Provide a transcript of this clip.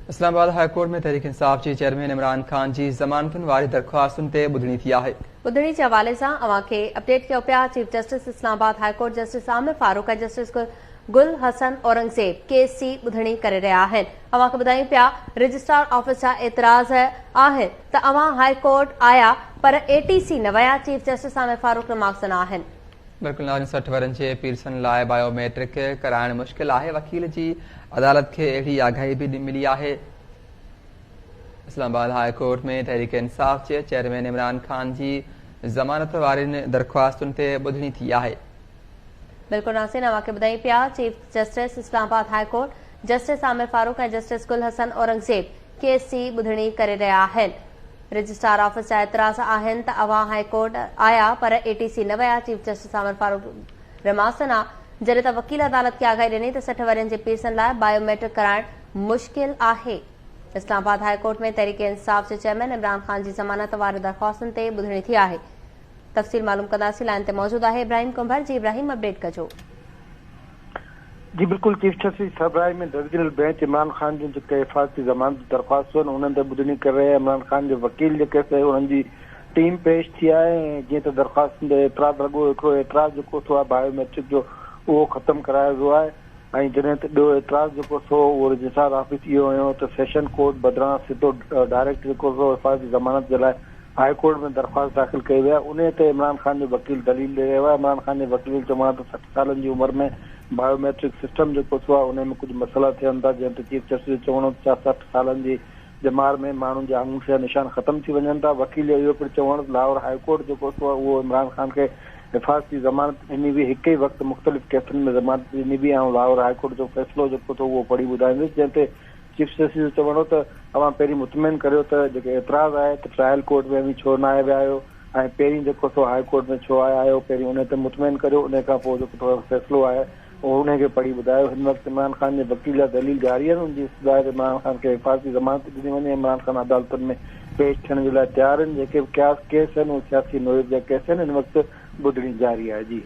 اسلام آباد high court ۾ Tehreek Insaf جي چيئرمين عمران خان جي ضمانتن واري درخواستن تي ٻڌڻي ٿي آهي. ٻڌڻي جي حوالي سان اوهان کي اپڊيٽ ڪيو پيا، chief justice Islamabad high court justice Aamer Farooq ۽ justice Gul Hassan Aurangzeb case جي ٻڌڻي ڪري رهيا آهن. اوهان کي ٻڌايون پيا رجسٽرار آفيس جا اعتراض آهن ته اوهان هاء ڪورٽ آيا پر اي ٽي سي نه ويا، chief justice Aamer Farooq remarks ڏنا آهن. بلڪل ناظرين 60 ورهين جي پيرسن لاء بايو ميٽرڪ ڪرائڻ مشڪل آهي، وڪيل جي عدالت کي اهڙي آگاهي به ملي آهي. اسلام آباد هاء ڪورٽ ۾ تحريڪ انصاف جي چيئرمين عمران خان جي ضمانت وارين درخواستن تي ٻڌڻي ٿي آهي. بلڪل ناظرين اوهان کي ٻڌايون پيا chief justice Islamabad high court justice Aamer Farooq ۽ justice Gul Hassan Aurangzeb case جي ٻڌڻي ڪري رهيا آهن. رجسٽرار آفيس جا اعتراض آهن ته اوهان هاء ڪورٽ آيا پر اي ٽي سي نه ويا، chief justice Aamer Farooq remarks ڏنا، جڏهن ته وڪيل عدالت کي آگاهي ڏني ته 60 ورهين جي پيرسن لاء بايو ميٽرڪ ڪرائڻ مشڪل آهي. اسلام آباد هاء ڪورٽ ۾ تحريڪ انصاف جي چيئرمين عمران خان جي ضمانت واري درخواستن تي ٻڌڻي ٿي آهي. تفصيل معلوم ڪنداسين، لائن تي موجود آهي ابراهيم ڪنڀر، جي ابراهيم اپڊيٽ ڪجو. جي بلڪل چيف جسٽس سربراهي ۾ ڊويزنل بئنچ عمران خان جون جيڪي حفاظتي ضمانت جون درخواستون آهن انهن تي ٻڌڻي ڪري رهي آهي عمران خان جي وڪيل جيڪي سي انهن جي ٽيم پيش ٿي آهي ۽ جيئن ته درخواستن تي اعتراض لڳو هڪڙو اعتراض جيڪو سو آهي بايو ميٽرڪ جو اهو ختم ڪرايو ويو آهي ۽ جڏهن ته ٻيو اعتراض جيڪو سو اهو رجسٽرار آفيس اهو هنيو ته سيشن ڪورٽ بدران سڌو ڊائريڪٽ جيڪو سو حفاظتي ضمانت جي لاء هاء ڪورٽ ۾ درخواست داخل ڪئي وئي آهي، انهيء تي عمران خان جو وڪيل دليل ڏئي رهيو آهي، عمران خان جي وڪيل جو چوڻ آهي ته 60 سالن جي عمر ۾ بايو ميٽرڪ سسٽم جيڪو سو آهي انهي ۾ ڪجهه مسئلا ٿين ٿا، جنهن تي چيف جسٽس جو چوڻ هو ته ڇا 60 سالن جي ڄمار ۾ ماڻهن جا آڱوٺي جا نشان ختم ٿي وڃن ٿا، وڪيل جو اهو پڻ چوڻ هو ته لاهور هاء ڪورٽ جيڪو سو آهي اهو عمران خان کي حفاظتي ضمانت ڏني هئي، هڪ ئي وقت مختلف ڪيسن ۾ ضمانت ڏني هئي، آئون لاهور هاء ڪورٽ جو فيصلو جيڪو سو اهو پڙهي ٻڌائيندس، جنهن تي چيف جسٽس جو چوڻ هو ته اوهان پهرين مطمئن ڪريو ته جيڪي اعتراض آهي ته ٽرائل ڪورٽ ۾ اوهين ڇو ناهي ويا آهيو ۽ پهرين جيڪو سو هاء ڪورٽ ۾ ڇو آيا آهيو پهرين انهي تي مطمئن ڪريو انهي کان پوء جيڪو توهان جو فيصلو آهي اهو انهي کي پڙهي ٻڌايو هن وقت عمران خان جي وڪيل جا دليل جاري آهن ان جي استدعا آهي ته عمران خان کي حفاظتي ضمانت ڏني وڃي عمران خان عدالتن ۾ پيش ٿيڻ جي لاء تيار آهن جيڪي به ڪيس آهن اهي سياسي نوعيت جا ڪيس آهن هن وقت ٻڌڻي جاري آهي جي.